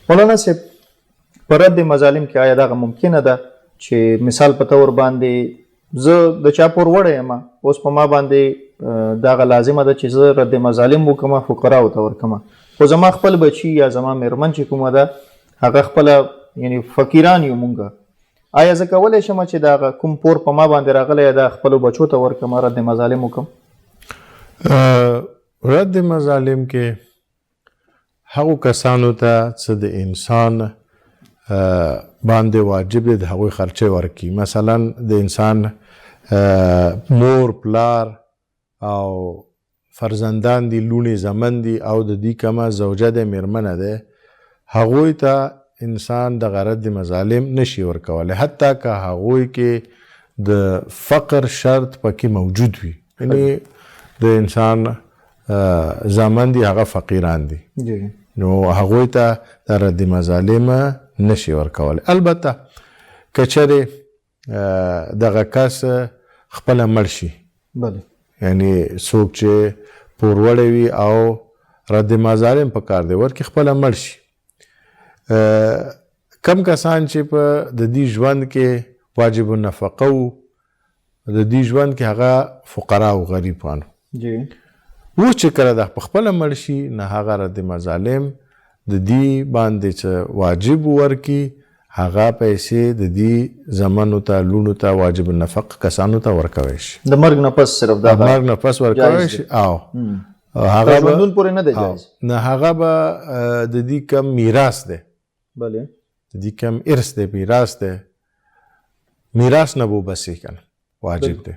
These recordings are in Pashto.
مولانا صاحب، په رد مظالم کې آیا دغه ممکنه ده چې مثال په تور باندې زه د چا پور وړی یم، اوس په ما باندې دغه لازمه ده چې زه رد مظالم وکړم، فقراو ته ورکړم، خو زما خپل بچي یا زما میرمن چې کومه ده هغه خپله یعنی فقیران یو مونږ، آیا زه کولی شم چې دغه کوم پور په ما باندې راغلی دا خپلو بچو ته ورکړم، رد مظالم وکړم؟ رد مظالم کې هغو کسانو ته چې د انسان باندې واجب دی د هغوی خرچه ورکړي، مثلا د انسان مور پلار او فرزندان دي، لوڼې زمن دي، او د دوی کومه زوجه ده، میرمنه ده، هغوی ته انسان دغه رد مظالم نشي ورکولی، حتی که هغوی کې د فقر شرط پکې موجود وي، یعنی د انسان زامن دي هغه فقیران دي، نو هغوی ته د رد مظالم نشي ورکولی. البته که چېرې دغه کس خپله مړ شي، یعنی څوک چې پوروړی وي او رد مظالم په کار دی ورکړي، خپله مړ شي، کم کسان چې په د دې ژوند کې واجب النفقه وو، د دې ژوند کې هغه فقرا او غریبانو، اوس چې کله د په خپله مړ شي، نه هغه رد مظالم د دې باندې چې واجب ورکړي هغه پیسې د دې زمنو ته، لوڼو ته، واجب النفقه کسانو ته ورکوی شي. د مرګ نه پس صرف دا د مرګ نه پس ورکوی شي. او هغه ژوندون پورې نه دی جایز. نه، هغه به د دې کم میراث دی، د دې کم ارث دی، میراث دی، میراث نه به وبسي که نه، واجب دی.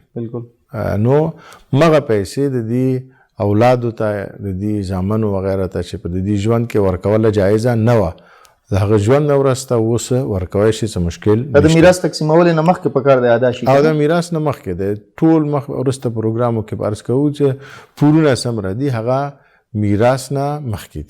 نو مغه پیسې د دې اولادو ته، د دې زامنو وغیره ته چې په د دې ژوند کې ورکوله جایزه نه وه، د هغه ژوند نه وروسته اوس ورکوی شي، څه مشکل دا د نشته. میراث تقسیمولې نه مخکې په کار دی ادا شي. او د میراث نه مخکې دی، ټول مخ وروسته پروګرامو کې به عرض کوو چې پورونه څومره دي هغه میراث نه مخکې دي.